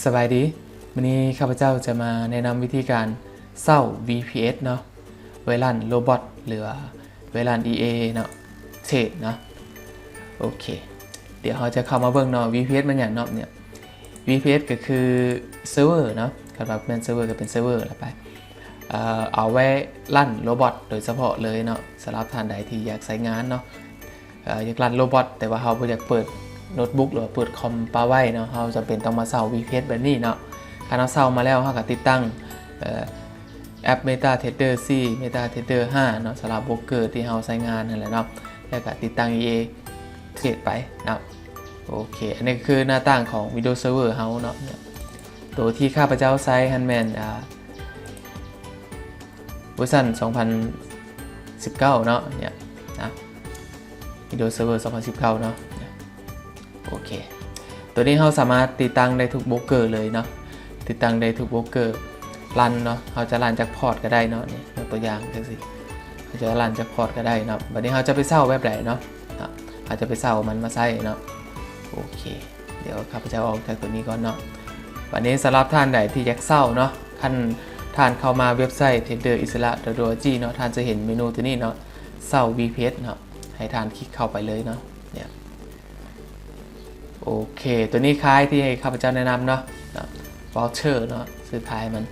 ສະບາຍດີ, ມື້ນີ້ຂ້າພະເຈົ້າຈະມາແນະນຳວິທີການເຊົ່າ ວີພີເອັສ ເນາະ ໄວ້ລັນໂຣບອດ ຫຼືວ່າໄວ້ລັນ ອີເອ ເນາະ ເທຣດເນາະ. ໂອເຄ ດຽວເຮົາຈະເຂົ້າມາເບິ່ງເນາະ ວີພີເອັສ ແມ່ນຫຍັງເນາະ. ເນຍ ວີພີເອັສ ກໍຄືເຊີເວີເນາະ, ຄັນວ່າແມ່ນເຊີເວີກໍເປັນເຊີເວີລະໄປ ເອີ ເອົາໄວ້ລັນໂຣບອດໂດຍສະເພາະເລີຍເນາະ. ສຳລັບທ່ານໃດທີ່ຢາກໃຊ້ງານເນາະ ເອີ ຢາກລັນໂຣບອດ ແຕ່ວ່າເຮົາບໍ່ຢາກເປີດໂນ້ດບຸກ ຫຼືວ່າເປີດຄອມປະໄວ້ເນາະ, ເຮົາຈຳເປັນຕ້ອງມາເຊົ່າ ວີພີເອັສ ແບບນີ້ເນາະ. ຄັນເຮົາເຊົ່າມາແລ້ວ ເຮົາກໍຕິດຕັ້ງ ເອີ ແອັບ MetaTrader ສີ່ MetaTrader ຫ້າເນາະ, ສຳລັບໂບຣກເກີທີ່ເຮົາໃຊ້ງານຫັ້ນແຫຼະເນາະ, ແລ້ວກໍຕິດຕັ້ງ ອີເອ ເທຣດໄປເນາະ. ໂອເຄ ອັນນີ້ກໍຄືໜ້າຕ່າງຂອງ Windows Server ເຮົາເນາະ. ໂຕທີ່ຂ້າພະເຈົ້າໃຊ້ຫັ້ນແມ່ນ ອ່າ ເວີຊັນສອງພັນສິບເກົ້າເນາະ ເນຍ ນະ Windows Server ສອງພັນສິບເກົ້າເນາະ. ໂອເຄ ໂຕນີ້ເຮົາສາມາດຕິດຕັ້ງໄດ້ທຸກໂບຣກເກີເລີຍເນາະ, ຕິດຕັ້ງໄດ້ທຸກໂບຣກເກີ ລັນເນາະ, ເຮົາຈະລັນຈາກພອດກໍໄດ້ເນາະ. ນີ້ຍົກຕົວຢ່າງຈັ່ງຊີ້ ເຮົາຈະລັນຈາກພອດກໍໄດ້ເນາະ. ບັດນີ້ເຮົາຈະໄປເຊົ່າແບບໃດເນາະ ເຮົາຈະໄປເຊົ່າມັນມາໃຊ້ເນາະ. ໂອເຄ ດຽວຂ້າພະເຈົ້າອອກຈາກໂຕນີ້ກ່ອນເນາະ. ບັດນີ້ສຳລັບທ່ານໃດທີ່ຢາກເຊົ່າເນາະ, ຄັນທ່ານເຂົ້າມາເວັບໄຊ ເທຣດເດີອິດສະຫຼະ ດອດ ໂອ ອາ ຈີ ເນາະ, ທ່ານຈະເຫັນເມນູໂຕນີ້ເນາະ ເຊົ່າ ວີພີເອັສ ເນາະ, ໃຫ້ທ່ານຄລິກເຂົ້າໄປເລີຍເນາະ. ເນຍ ໂອເຄ ໂຕນີ້ຄ້າຍທີ່ຂ້າພະເຈົ້າແນະນຳເນາະ, ເນາະ ວາວເຊີເນາະ, ຊື່ຂາຍມັນ.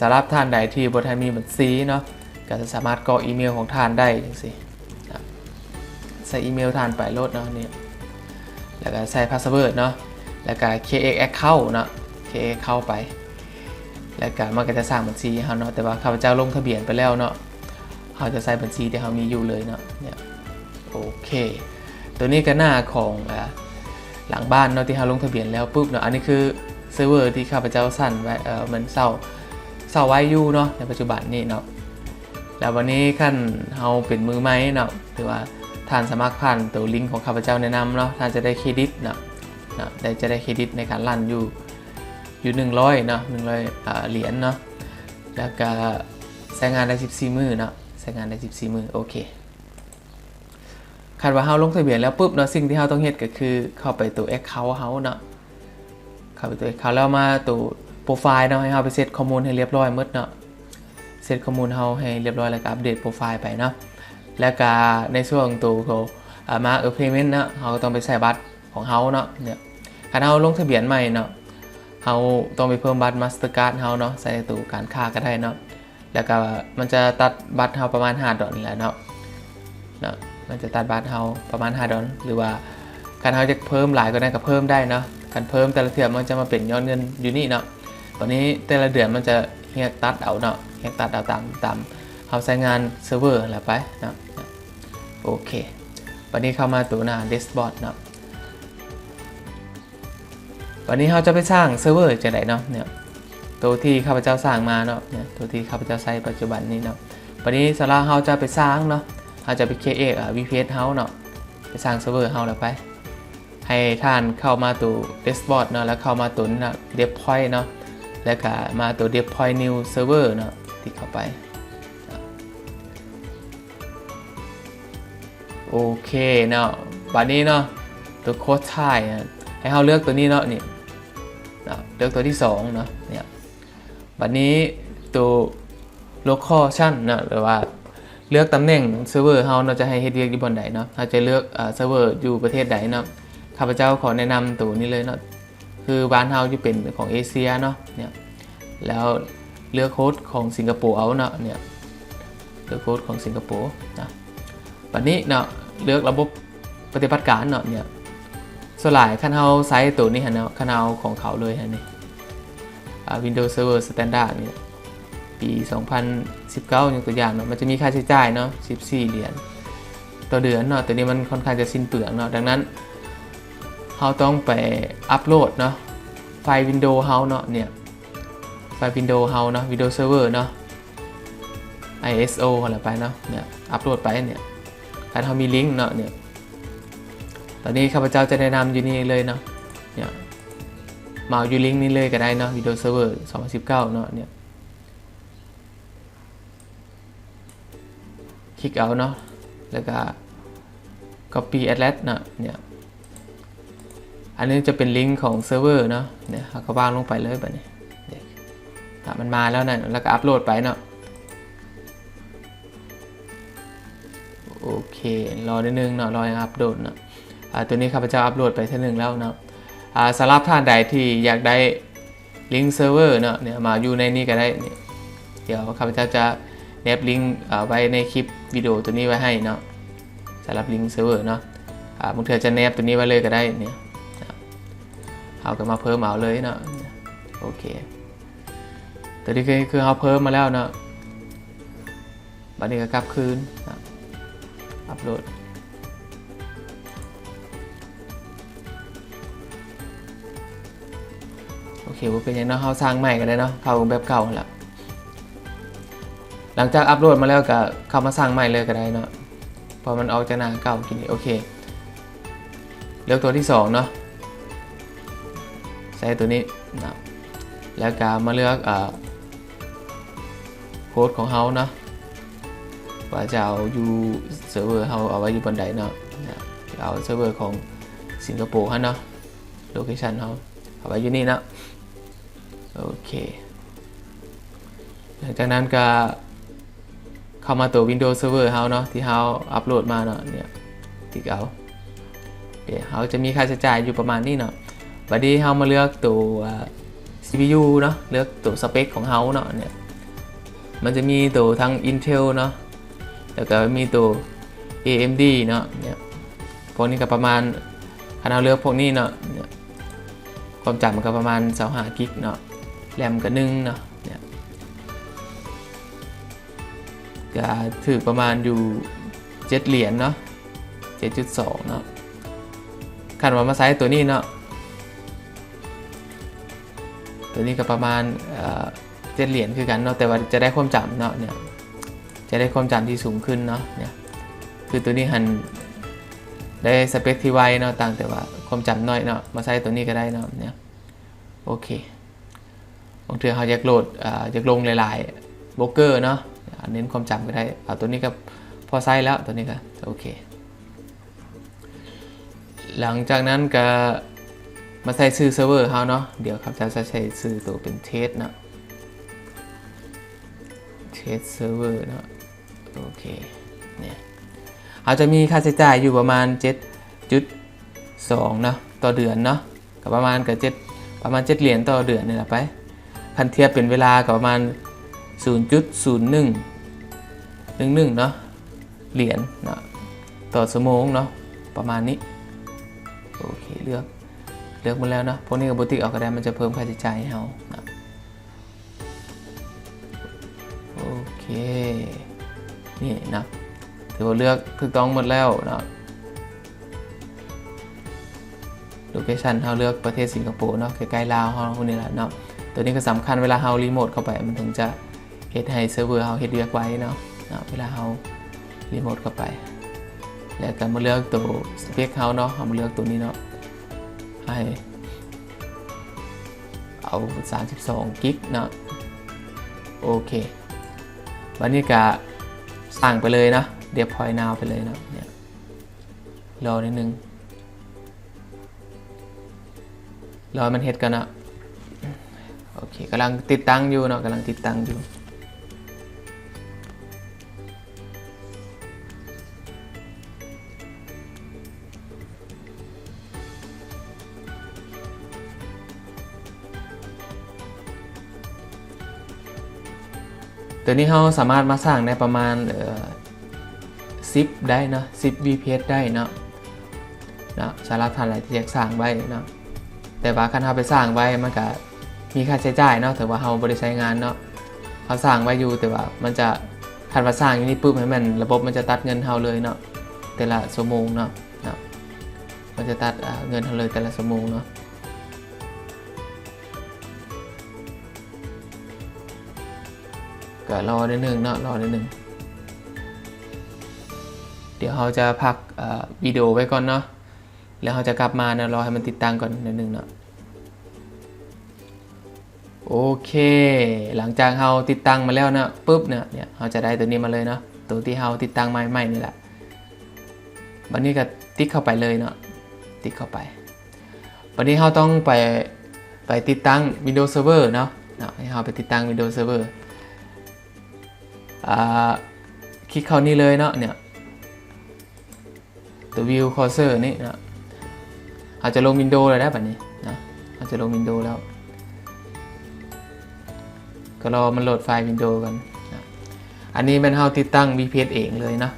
ສຳລັບທ່ານໃດທີ່ບໍ່ທັນມີບັນຊີເນາະ, ກໍຈະສາມາດກອກອີເມວຂອງທ່ານໄດ້ຈັ່ງຊີ້. ໃສ່ອີເມວທ່ານໄປໂລດເນາະ ນີ້ ແລ້ວກໍໃສ່ພາສເວີດເນາະ, ແລ້ວກໍ create account ເນາະ, create account ໄປ ແລ້ວກໍມັນກໍຈະສ້າງບັນຊີໃຫ້ເຮົາເນາະ. ແຕ່ວ່າຂ້າພະເຈົ້າລົງທະບຽນໄປແລ້ວເນາະ, ເຮົາຈະໃສ່ບັນຊີທີ່ເຮົາມີຢູ່ເລີຍເນາະ. ເນຍ ໂອເຄ ໂຕນີ້ກໍໜ້າຂອງ ເອີ ຫຼັງບ້ານເນາະ ທີ່ເຮົາລົງທະບຽນແລ້ວປຶບເນາະ. ອັນນີ້ຄືເຊີເວີທີ່ຂ້າພະເຈົ້າສັ່ງໄວ້ ເອີ ແມ່ນເຊົ່າ ເຊົ່າໄວ້ຢູ່ເນາະ ໃນປັດຈຸບັນນີ້ເນາະ. ແລ້ວບັດນີ້ຄັນເຮົາເປັນມືໃໝ່ເນາະ ຫຼືວ່າທ່ານສະໝັກຜ່ານໂຕລິງຂອງຂ້າພະເຈົ້າແນະນຳເນາະ, ທ່ານຈະໄດ້ເຄຣດິດເນາະ ເນາະ ໄດ້ ຈະໄດ້ເຄຣດິດໃນການລັນຢູ່ ຢູ່ໜຶ່ງຮ້ອຍເນາະ ໜຶ່ງຮ້ອຍ ເອີ ຫຼຽນເນາະ, ແລ້ວກະໃຊ້ງານໄດ້ສິບສີ່ມື້ເນາະ, ໃຊ້ງານໄດ້ສິບສີ່ມື້. ໂອເຄ ຄັນວ່າເຮົາລົງທະບຽນແລ້ວປຶບເນາະ, ສິ່ງທີ່ເຮົາຕ້ອງເຮັດກໍຄືເຂົ້າໄປໂຕ account ເຮົາເນາະ, ເຂົ້າໄປໂຕ account ແລ້ວມາໂຕ profile ເນາະ, ໃຫ້ເຮົາໄປເຊັດຂໍ້ມູນໃຫ້ລຽບຮ້ອຍໝົດເນາະ, ເຊັດຂໍ້ມູນເຮົາໃຫ້ລຽບຮ້ອຍ ແລ້ວກໍອັບເດດ profile ໄປເນາະ. ແລ້ວກໍໃນຊ່ວງໂຕ ອ່າ mark a payment ເນາະ, ເຮົາກໍຕ້ອງໄປໃສ່ບັດຂອງເຮົາເນາະ. ເນຍ ຄັນເຮົາລົງທະບຽນໃໝ່ເນາະ, ເຮົາຕ້ອງໄປເພີ່ມບັດ Mastercard ເຮົາເນາະ, ໃສ່ໂຕການຄ້າກໍໄດ້ເນາະ. ແລ້ວກໍມັນຈະຕັດບັດເຮົາປະມານຫ້າດອນນີ້ແຫຼະເນາະ, ເນາະ ມັນຈະຕັດບັດເຮົາປະມານຫ້າດອນ, ຫຼືວ່າຄັນເຮົາຢາກເພີ່ມຫຼາຍກວ່ານັ້ນກໍເພີ່ມໄດ້ເນາະ. ຄັນເພີ່ມແຕ່ລະເທື່ອມັນຈະມາເປັນຍອດເງິນຢູ່ນີ້ເນາະ. ບັດນີ້ແຕ່ລະເດືອນມັນຈະຮຽກຕັດເອົາເນາະ, ຮຽກຕັດເອົາຕາມ ຕາມເຮົາໃຊ້ງານເຊີເວີຫັ້ນແຫຼະໄປເນາະ. ໂອເຄ ບັດນີ້ເຂົ້າມາໂຕໜ້າ dashboard ເນາະ. ບັດນີ້ເຮົາຈະໄປສ້າງເຊີເວີຈັ່ງໃດເນາະ, ເນຍ ໂຕທີ່ຂ້າພະເຈົ້າສ້າງມາເນາະ, ເນຍ ໂຕທີ່ຂ້າພະເຈົ້າໃຊ້ປັດຈຸບັນນີ້ເນາະ. ບັດນີ້ສຳລັບເຮົາຈະໄປສ້າງເນາະ, ເຮົາຈະໄປ create ເອີ ວີພີເອັສ ເຮົາເນາະ, ໄປສ້າງເຊີເວີເຮົາແລ້ວໄປ ໃຫ້ທ່ານເຂົ້າມາໂຕ dashboard ເນາະ, ແລ້ວເຂົ້າມາໂຕນີ້ເນາະ deploy ເນາະ, ແລ້ວກະມາໂຕ deploy new server ເນາະ, ຕິດເຂົ້າໄປ. ໂອເຄເນາະ, ບັດນີ້ເນາະ ໂຕ code type ໃຫ້ເຮົາເລືອກໂຕນີ້ເນາະ, ນີ້ເນາະ ເລືອກໂຕທີສອງເນາະ. ເນຍ ບັດນີ້ໂຕ location ເນາະ ຫຼືວ່າເລືອກຕຳແໜ່ງເຊີເວີເຮົາເນາະ, ຈະໃຫ້ເຮັດວຽກຢູ່ບ່ອນໃດເນາະ, ເຮົາຈະເລືອກ ເອີ ເຊີເວີຢູ່ປະເທດໃດເນາະ. ຂ້າພະເຈົ້າຂໍແນະນຳໂຕນີ້ເລີຍເນາະ, ຄືບ້ານເຮົາຢູ່ເປັນຂອງເອເຊຍເນາະ. ເນຍ ແລ້ວເລືອກໂຮສຂອງສິງກະໂປເອົາເນາະ, ເນຍ ເລືອກໂຮສຂອງສິງກະໂປເນາະ. ບັດນີ້ເນາະ ເລືອກລະບົບປະຕິບັດການເນາະ. ເນຍ ສ່ວນຫຼາຍຄັນເຮົາໃຊ້ໂຕນີ້ຫັ້ນເນາະ, ຄັນເຮົາເອົາຂອງເຂົາເລີຍຫັ້ນນີ້ ອ່າ Windows Server Standard ນີ້ ປີສອງພັນສິບເກົ້າ ຍົກຕົວຢ່າງເນາະ, ມັນຈະມີຄ່າໃຊ້ຈ່າຍເນາະ ສິບສີ່ຫຼຽນຕໍ່ເດືອນເນາະ. ໂຕນີ້ມັນຄ່ອນຂ້າງຈະສິ້ນເປືອງເນາະ, ດັ່ງນັ້ນເຮົາຕ້ອງໄປອັບໂຫຼດເນາະ ໄຟລ໌ Windows ເຮົາເນາະ. ເນຍ ໄຟລ໌ Windows ເຮົາເນາະ, Windows Server ເນາະ, ໄອເອສໂອ ຫັ້ນແຫຼະໄປເນາະ. ເນຍ ອັບໂຫຼດໄປເນຍ, ຄັນເຮົາມີລິງເນາະ. ເນຍ ຕອນນີ້ຂ້າພະເຈົ້າຈະແນະນຳຢູ່ນີ້ເລີຍເນາະ. ເນຍ ມາເອົາຢູ່ລິງນີ້ເລີຍກໍໄດ້ເນາະ, Windows Server ສອງພັນສິບເກົ້າເນາະ. ເນຍ ຄລິກເອົາເນາະ ແລ້ວກໍ copy address ເນາະ. ເນຍ ໃ ອັນນີ້ຈະເປັນລິງຂອງເຊີເວີເນາະ ເນຍ ເຮົາກໍວາງລົງໄປເລີຍບາດນີ້ ເນຍ ຖ້າມັນມາແລ້ວນັ້ນ ແລ້ວກໍອັບໂຫຼດໄປເນາະ. ໂອເຄ ລໍນິດໜຶ່ງເນາະ ລໍໃຫ້ອັບໂຫຼດເນາະ. ອາ ຕົວນີ້ຂ້າພະເຈົ້າອັບໂຫຼດໄປເທື່ອໜຶ່ງແລ້ວເນາະ. ອາ ສຳລັບທ່ານໃດທີ່ຢາກໄດ້ລິງເຊີເວີເນາະ ເນຍ ມາຢູ່ໃນນີ້ກໍໄດ້ ເນຍ ດຽວຂ້າພະເຈົ້າຈະແນບລິງ ອາ ໄວ້ໃນຄລິບວິດີໂອຕົວນີ້ໄວ້ໃຫ້ເນາະ ສຳລັບລິງເຊີເວີເນາະ. ອາ ບາງເທື່ອຈະແນບຕົວນີ້ໄວ້ເລີຍກໍໄດ້ ເນຍ ເຮົາກໍມາເພີ່ມເອົາເລີຍເນາະ. ໂອເຄ ຕົວນີ້ຄື ຄືເຮົາເພີ່ມມາແລ້ວເນາະ. ບາດນີ້ກໍກັບຄືນ ອັບໂຫຼດ. ໂອເຄ ບໍ່ເປັນຫຍັງເນາະ ເຮົາສ້າງໃໝ່ກໍໄດ້ເນາະ ເຂົ້າແບບເກົ່າຫັ້ນລະ. ຫຼັງຈາກອັບໂຫຼດມາແລ້ວກໍເຂົ້າມາສ້າງໃໝ່ເລີຍກໍໄດ້ເນາະ ເພາະມັນອອກຈາກໜ້າເກົ່າກິນ. ໂອເຄ ເລືອກຕົວທີສອງເນາະ ໃສ່ຕົວນີ້ເນາະ ແລ້ວກໍມາເລືອກ ເອີ ໂພສຂອງເຮົາເນາະ ວ່າຈະເອົາຢູ່ເຊີເວີເຮົາເອົາໄວ້ຢູ່ບ່ອນໃດເນາະ. ເອົາເຊີເວີຂອງສິງກະໂປຫັ້ນເນາະ ໂລເຄຊັນເຮົາເອົາໄວ້ຢູ່ນີ້ເນາະ. ໂອເຄ ຫຼັງຈາກນັ້ນກໍເຂົ້າມາຕົວວິນໂດເຊີເວີເຮົາເນາະ ທີ່ເຮົາອັບໂຫຼດມາເນາະ ເນຍ ຕິກເອົາ. ໂອເຄ ເຮົາຈະມີຄ່າໃຊ້ຈ່າຍຢູ່ປະມານນີ້ເນາະ. ບາດນີ້ເຮົາມາເລືອກໂຕ ອາ ຊີພີຢູເນາະ ເລືອກໂຕສະເປັກຂອງເຮົາເນາະ ເນຍ ມັນຈະມີໂຕທັງອິນເທວເນາະ ແລ້ວກໍມີໂຕເອເອັມດີເນາະ ເນຍ ພວກນີ້ກໍປະມານ ຄັນເຮົາເລືອກພວກນີ້ເນາະ ເນຍ ຄວາມຈຳມັນກໍປະມານຊາວຫ້າກິກເນາະ ແຣມກໍໜຶ່ງເນາະ ເນຍ ກະຖືກປະມານຢູ່ເຈັດຫຼຽນເນາະ ເຈັດຈຸດສອງເນາະ. ຄັນວ່າມາໃຊ້ຕົວນີ້ເນາະ ຕົວນີ້ກໍປະມານ ເອີ ເຈັດຫຼຽນຄືກັນເນາະ ແຕ່ວ່າຈະໄດ້ຄວາມຈຳເນາະ ເນຍ ຈະໄດ້ຄວາມຈຳທີ່ສູງຂຶ້ນເນາະ ເນຍ ຄືຕົວນີ້ຫັ້ນໄດ້ສະເປັກທີ່ໄວເນາະ ຕ່າງແຕ່ວ່າຄວາມຈຳໜ້ອຍເນາະ ມາໃຊ້ຕົວນີ້ກໍໄດ້ເນາະ ເນຍ. ໂອເຄ ບາງເທື່ອເຮົາຢາກໂຫຼດ ເອີ ຢາກລົງຫຼາຍໆໂບຣກເກີເນາະ ເນັ້ນຄວາມຈຳກໍໄດ້ ເອົາຕົວນີ້ກໍພໍໃຊ້ແລ້ວ ຕົວນີ້ກໍໂອເຄ. ຫຼັງຈາກນັ້ນກໍມາໃສ່ຊື່ເຊີເວີເຮົາເນາະ ດຽວຂ້າພະເຈົ້າຈະໃສ່ຊື່ໂຕເປັນເທສເນາະ ເທສເຊີເວີເນາະ. ໂອເຄ ເນຍ ເຮົາຈະມີຄ່າໃຊ້ຈ່າຍຢູ່ປະມານເຈັດຈຸດສອງເນາະ ຕໍ່ເດືອນເນາະ ກໍປະມານ ກໍເຈັດ ປະມານເຈັດຫຼຽນຕໍ່ເດືອນນີ້ລະໄປ. ຄັນທຽບເປັນເວລາກໍປະມານສູນຈຸດສູນໜຶ່ງໜຶ່ງໜຶ່ງເນາະ ຫຼຽນເນາະ ຕໍ່ຊົ່ວໂມງເນາະ ປະມານນີ້. ໂອເຄ ເລືອກ ເລືອກໝົດແລ້ວເນາະ ພວກນີ້ກໍບໍ່ຕິກເອົາກໍໄດ້ ມັນຈະເພີ່ມຄ່າໃຊ້ຈ່າຍໃຫ້ເຮົາເນາະ. ໂອເຄ ນີ້ເນາະ ຖືວ່າເລືອກຖືກຕ້ອງໝົດແລ້ວເນາະ. ໂລເຄຊັນ ເຮົາເລືອກປະເທດສິງກະໂປເນາະ ໃກ້ໆລາວເຮົານີ້ແຫຼະເນາະ. ຕົວນີ້ກໍສຳຄັນ ເວລາເຮົາຣີໂມດເຂົ້າໄປ ມັນເຖິງຈະເຮັດໃຫ້ເຊີເວີເຮົາເຮັດວຽກໄວເນາະ ເນາະ ເວລາເຮົາຣີໂມດເຂົ້າໄປ. ແລ້ວກໍມາເລືອກໂຕສະເປັກເຮົາເນາະ ເຮົາມາເລືອກໂຕນີ້ເນາະ ໃຫ້ ເອົາສາມສິບສອງກິກເນາະ. ໂອເຄ ບາດນີ້ກະສ້າງໄປເລີຍເນາະ deploy now ໄປເລີຍເນາະ. ເນຍ ລໍນິດໜຶ່ງ ລໍໃຫ້ມັນເຮັດກ່ອນເນາະ. ໂອເຄ ກຳລັງຕິດຕັ້ງຢູ່ເນາະ ກຳລັງຕິດຕັ້ງຢູ່. ຕົວນີ້ເຮົາສາມາດມາສ້າງໄດ້ປະມານ ເອີ ສິບໄດ້ເນາະ ສິບ ວີພີເອັສ ໄດ້ເນາະ ເນາະ ສຳລັບທ່ານໃດທີ່ຢາກສ້າງໄວ້ເນາະ. ແຕ່ວ່າຄັນເຮົາໄປສ້າງໄວ້ ມັນກະມີຄ່າໃຊ້ຈ່າຍເນາະ ຖືວ່າເຮົາບໍ່ໄດ້ໃຊ້ງານເນາະ. ເຮົາສ້າງໄວ້ຢູ່ ແຕ່ວ່າມັນຈະ ຄັນວ່າສ້າງຢູ່ນີ້ປຶບ ໃຫ້ແມ່ນລະບົບມັນຈະຕັດເງິນເຮົາເລີຍເນາະ ແຕ່ລະຊົ່ວໂມງເນາະ ເນາະ ມັນຈະຕັດ ເອີ ເງິນເຮົາເລີຍແຕ່ລະຊົ່ວໂມງເນາະ. ກໍລໍໜ້ອຍໜຶ່ງເນາະ ລໍໜ້ອຍໜຶ່ງ. ດຽວເຮົາຈະພັກ ເອີ ວິດີໂອໄວ້ກ່ອນເນາະ ແລ້ວເຮົາຈະກັບມາເນາະ. ລໍໃຫ້ມັນຕິດຕັ້ງກ່ອນໜ້ອຍໜຶ່ງເນາະ. ໂອເຄ ຫຼັງຈາກເຮົາຕິດຕັ້ງມາແລ້ວເນາະ ປຶບເນາະ ເນຍ ເຮົາຈະໄດ້ຕົວນີ້ມາເລີຍເນາະ ຕົວທີ່ເຮົາຕິດຕັ້ງໃໝ່ໆນີ້ແຫຼະ. ບັດນີ້ກໍຕິກເຂົ້າໄປເລີຍເນາະ ຕິກເຂົ້າໄປ. ປ ບັດນີ້ເຮົາຕ້ອງໄປ ໄປຕິດຕັ້ງ Windows Server ເນາະ ເນາະ ໃຫ້ເຮົາໄປຕິດຕັ້ງ Windows Server ອ່າ ຄລິກເຂົ້ານີ້ເລີຍເນາະ ເນຍ ຕົວ View Cursor ນີ້ເນາະ ເຮົາຈະລົງ Windows ແລ້ວນະ ບັດນີ້ນະ ເຮົາຈະລົງ Windows ແລ້ວ ກໍລໍມັນໂຫຼດໄຟລ໌ Windows ກ່ອນນະ. ອັນນີ້ແມ່ນເຮົາຕິດຕັ້ງ VPS ເອງເລີຍເນາະ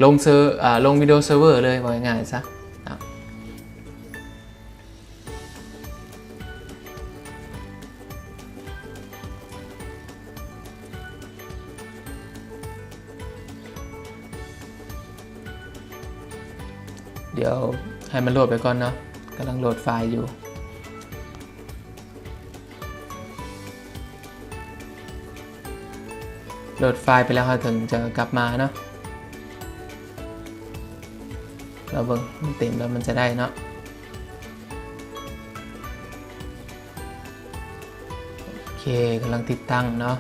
ລົງເຊີ ເອີ ລົງ Windows Server ເລີຍ ເວົ້າງ່າຍໆຊະນະ. ດຽວໃຫ້ມັນໂຫຼດໄປກ່ອນເນາະ ກຳລັງໂຫຼດໄຟລ໌ຢູ່. ໂຫຼດໄຟລ໌ໄປແລ້ວ ເຮົາເຖິງຈະກັບມາເນາະ ລອງເບິ່ງ ມັນເຕັມແລ້ວມັນຈະໄດ້ເນາະ. ໂອເຄ ກຳລັງຕິດຕັ້ງເນາະ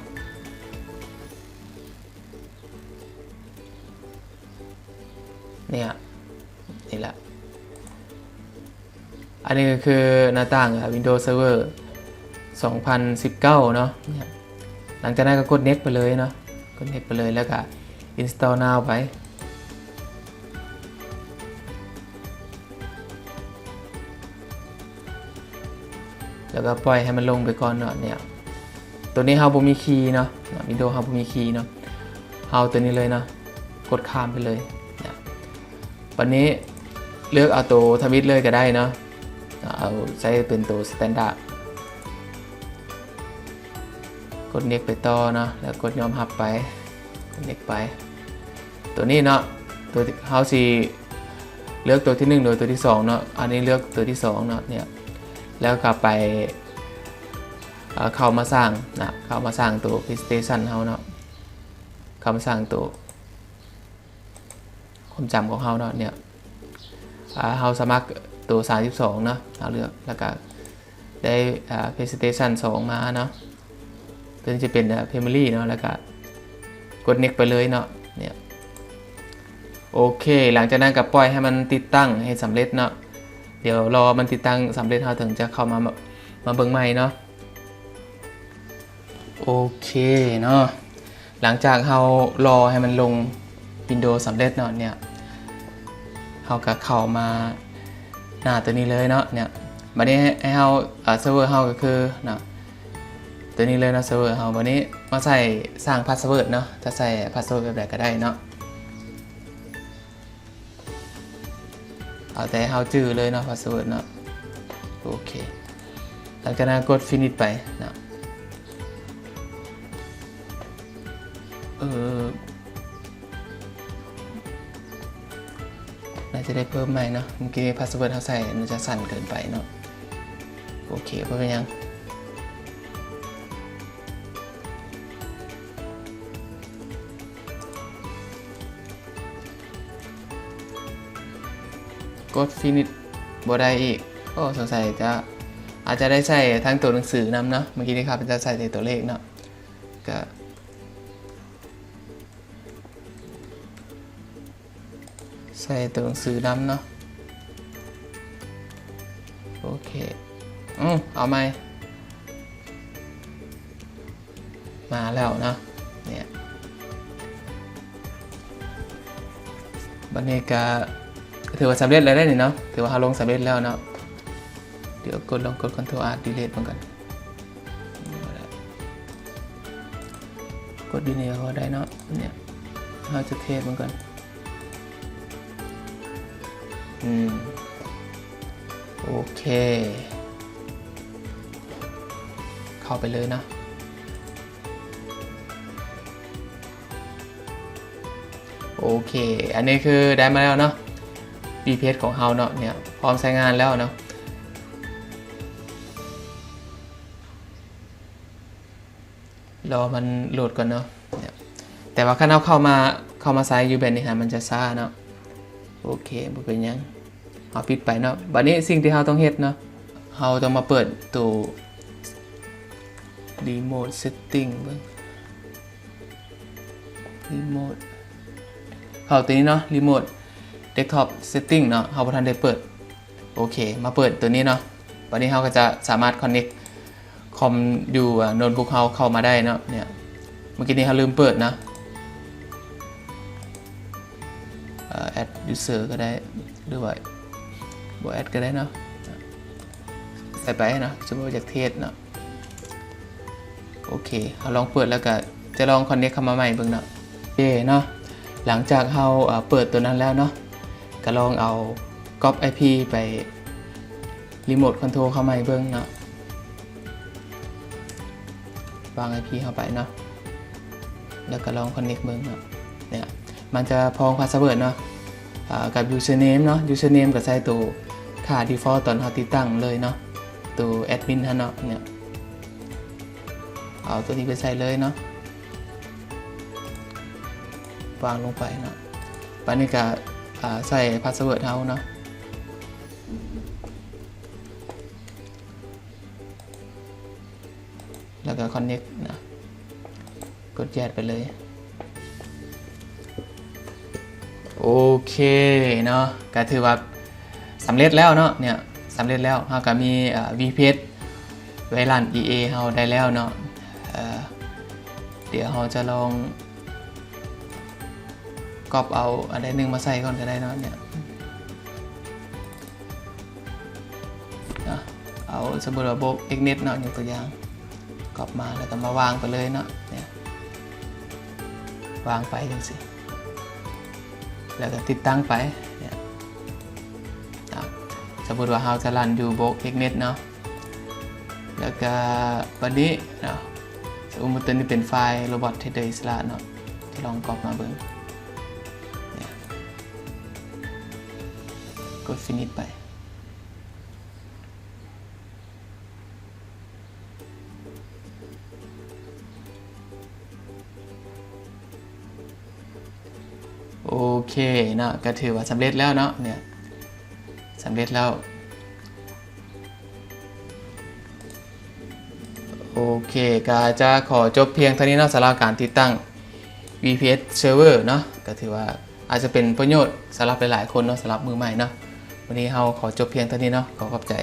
ເນຍ ນີ້ແຫຼະ. ອັນນີ້ກໍຄືໜ້າຕ່າງ Windows Server ສອງພັນສິບເກົ້າເນາະ ຫຼັງຈາກນັ້ນກໍກົດ next ໄປເລີຍເນາະ ກົດ next ໄປເລີຍ ແລ້ວກໍ install now ໄປ ແລ້ວກໍປ່ອຍໃຫ້ມັນລົງໄປກ່ອນເນາະ. ເນຍ ຕົວນີ້ເຮົາບໍ່ມີຄີເນາະ Windows ເຮົາບໍ່ມີຄີເນາະ ເຮົາຕົວນີ້ເລີຍເນາະ ກົດຂ້າມໄປເລີຍເນຍ. ບັດນີ້ເລືອກເອົາໂຕທຳອິດເລີຍກໍໄດ້ເນາະ ເອົາໃຊ້ເປັນໂຕ standard ກົດ next ໄປຕໍ່ເນາະ ແລ້ວກົດຍອມຮັບໄປ ກົດ next ໄປ. ຕົວນີ້ເນາະ ຕົວ ເຮົາຊິເລືອກຕົວທີໜຶ່ງ ຫຼື ຕົວທີສອງເນາະ ອັນນີ້ເລືອກຕົວທີສອງເນາະ ເນຍ ແລ້ວກໍໄປ ເອີ ເຂົ້າມາສ້າງນະ ເຂົ້າມາສ້າງໂຕ presentation ເຮົາເນາະ ເຂົ້າມາສ້າງໂຕ ຄວາມຈຳຂອງເຮົາເນາະ ເນຍ ເຮົາສະໝັກໂຕສາມສິບສອງເນາະ ເຮົາເລືອກ ແລ້ວກະໄດ້ presentation ສອງມາເນາະ ຕົວນີ້ຈະເປັນ memory ເນາະ ແລ້ວກະກົດ next ໄປເລີຍເນາະ ເນຍ. ໂອເຄ ຫຼັງຈາກນັ້ນກະປ່ອຍໃຫ້ມັນຕິດຕັ້ງໃຫ້ສຳເລັດເນາະ ດຽວລໍມັນຕິດຕັ້ງສຳເລັດ ເຮົາເຖິງຈະເຂົ້າມາ ມາເບິ່ງໃໝ່ເນາະ. ໂອເຄເນາະ ຫຼັງຈາກເຮົາລໍໃຫ້ມັນລົງ Windows ສຳເລັດເນາະ ເນຍ ເຮົາກະເຂົ້າມາໜ້າຕົວນີ້ເລີຍເນາະ ເນຍ. ບັດນີ້ໃຫ້ເຮົາ ເອີ server ເຮົາກໍຄືເນາະ ຕົວນີ້ເລີຍເນາະ server ເຮົາ. ບັດນີ້ມາໃສ່ ສ້າງ password ເນາະ ຈະໃສ່ password ແບບໃດກໍໄດ້ເນາະ. ເອົາແຕ່ເຮົາຈື່ເລີຍເນາະ password ເນາະ. ໂອເຄ ຫຼັງຈາກນັ້ນກົດ finish ໄປເນາະ. ເອີ ໜ້າຈະໄດ້ເພີ່ມໃໝ່ເນາະ ເມື່ອກີ້ password ເຮົາໃສ່ມັນຈະສັ້ນເກີນໄປເນາະ. ໂອເຄ ບໍ່ເປັນຫຍັງ. ກົດ finish ບໍ່ໄດ້ອີກ. ໂອ້ ສົງໄສຈະ ອາດຈະໄດ້ໃສ່ທັງຕົວໜັງສືນຳເນາະ. ເມື່ອກີ້ນີ້ຂ້າພະເຈົ້າໃສ່ແຕ່ຕົວເລກເນາະ ກະ ໃສ່ຕົວໜັງສືນຳເນາະ. ໂອເຄ ອື ເອົາໃໝ່ ມາແລ້ວເນາະ ເນຍ. ບັດນີ້ກະຖືວ່າສຳເລັດແລ້ວເດ້ນີ້ເນາະ ຖືວ່າເຮົາລົງສຳເລັດແລ້ວເນາະ. ດຽວກົດ ລອງກົດ Ctrl R Delete ເບິ່ງກ່ອນ. ກົດຢູ່ນີ້ກໍໄດ້ເນາະ ເນຍ ເຮົາຈະເທສເບິ່ງກ່ອນ. ອືມ ໂອເຄ ເຂົ້າໄປເລີຍເນາະ. ໂອເຄ ອັນນີ້ຄືໄດ້ມາແລ້ວເນາະ VPS ຂອງເຮົາເນາະ ເນຍ ພ້ອມໃຊ້ງານແລ້ວເນາະ. ລໍມັນໂຫຼດກ່ອນເນາະ ເນຍ. ແຕ່ວ່າຄັນເຮົາເຂົ້າມາ ເຂົ້າມາໃຊ້ຢູ່ແບບນີ້ຫັ້ນ ມັນຈະຊ້າເນາະ. ໂອເຄ ບໍ່ເປັນຫຍັງ ເຮົາປິດໄປເນາະ. ບັດນີ້ສິ່ງທີ່ເຮົາຕ້ອງເຮັດເນາະ ເຮົາຕ້ອງມາເປີດໂຕ remote setting ເບິ່ງ remote ເຂົ້າຕົວນີ້ເນາະ remote desktop setting ເນາະ ເຮົາບໍ່ທັນໄດ້ເປີດ. ໂອເຄ ມາເປີດຕົວນີ້ເນາະ ບັດນີ້ເຮົາກໍຈະສາມາດ connect ຄອມຢູ່ ອາ ໂນ້ດບຸກເຮົາເຂົ້າມາໄດ້ເນາະ. ເນຍ ເມື່ອກີ້ນີ້ເຮົາລືມເປີດເນາະ. ເອີ add user ກໍໄດ້ ຫຼືວ່າບໍ່ add ກໍໄດ້ເນາະ. ໃສ່ໄປເນາະ ສົມມຸດວ່າຢາກເທສເນາະ. ໂອເຄ ເຮົາລອງເປີດແລ້ວກໍຈະລອງ connect ເຂົ້າມາໃໝ່ເບິ່ງເນາະ. ໂອເຄເນາະ ຫຼັງຈາກເຮົາ ເອີ ເປີດຕົວນັ້ນແລ້ວເນາະ ກໍລອງເອົາ copy IP ໄປ remote control ເຂົ້າໃໝ່ເບິ່ງເນາະ. ວາງ IP ເຂົ້າໄປເນາະ ແລ້ວກໍລອງ connect ເບິ່ງເນາະ. ເນຍ ມັນຈະພ້ອງ password ເນາະ ເອີ ກັບ username ເນາະ. Username ກໍໃສ່ໂຕຄ່າ default ຕອນເຮົາຕິດຕັ້ງເລີຍເນາະ ໂຕ admin ຫັ້ນເນາະ. ເນຍ ເອົາໂຕນີ້ໄປໃສ່ເລີຍເນາະ ວາງລົງໄປເນາະ. ບາດນີ້ກໍ ອາ ໃສ່ password ເຮົາເນາະ ແລ້ວກໍ connect ນະ ກົດ yes ໄປເລີຍ. ໂອເຄເນາະ ກໍຖືວ່າສຳເລັດແລ້ວເນາະ. ເນຍ ສຳເລັດແລ້ວ ເຮົາກໍມີ ເອີ VPS ໄວ້ລັນ EA ເຮົາໄດ້ແລ້ວເນາະ. ເອີ ດຽວເຮົາຈະລອງ copy ເອົາອັນໃດໜຶ່ງມາໃສ່ກ່ອນກໍໄດ້ເນາະ. ເນຍ ເອົາ ສົມມຸດວ່າ Box X net ເນາະ ຍົກຕົວຢ່າງ copy ມາ ແລ້ວກໍມາວາງໄປເລີຍເນາະ. ເນຍ ວາງໄປຈັ່ງຊີ້ ແລ້ວກໍຕິດຕັ້ງໄປ. ເນຍ ເອົາ ສົມມຸດວ່າເຮົາຈະລັນຢູ່ Box X net ເນາະ ແລ້ວກໍບັດນີ້ເນາະ ສົມມຸດຕົວນີ້ເປັນໄຟລ໌ Robot Trader ອິດສະຫຼະເນາະ ຈະລອງ copy ມາເບິ່ງ. ເນຍ ກົດ finish ໄປ. ໂອເຄເນາະ ກໍຖືວ່າສຳເລັດແລ້ວເນາະ. ເນຍ ສຳເລັດແລ້ວ. ໂອເຄ ກໍຈະຂໍຈົບພຽງເທົ່ານີ້ເນາະ ສຳລັບການຕິດຕັ້ງ VPS Server ເນາະ. ກໍຖືວ່າອາດຈະເປັນປະໂຫຍດສຳລັບຫຼາຍໆຄົນເນາະ ສຳລັບມືໃໝ່ເນາະ. ວັນນີ້ເຮົາຂໍຈົບພຽງເທົ່ານີ້ເນາະ ຂໍຂອບໃຈ.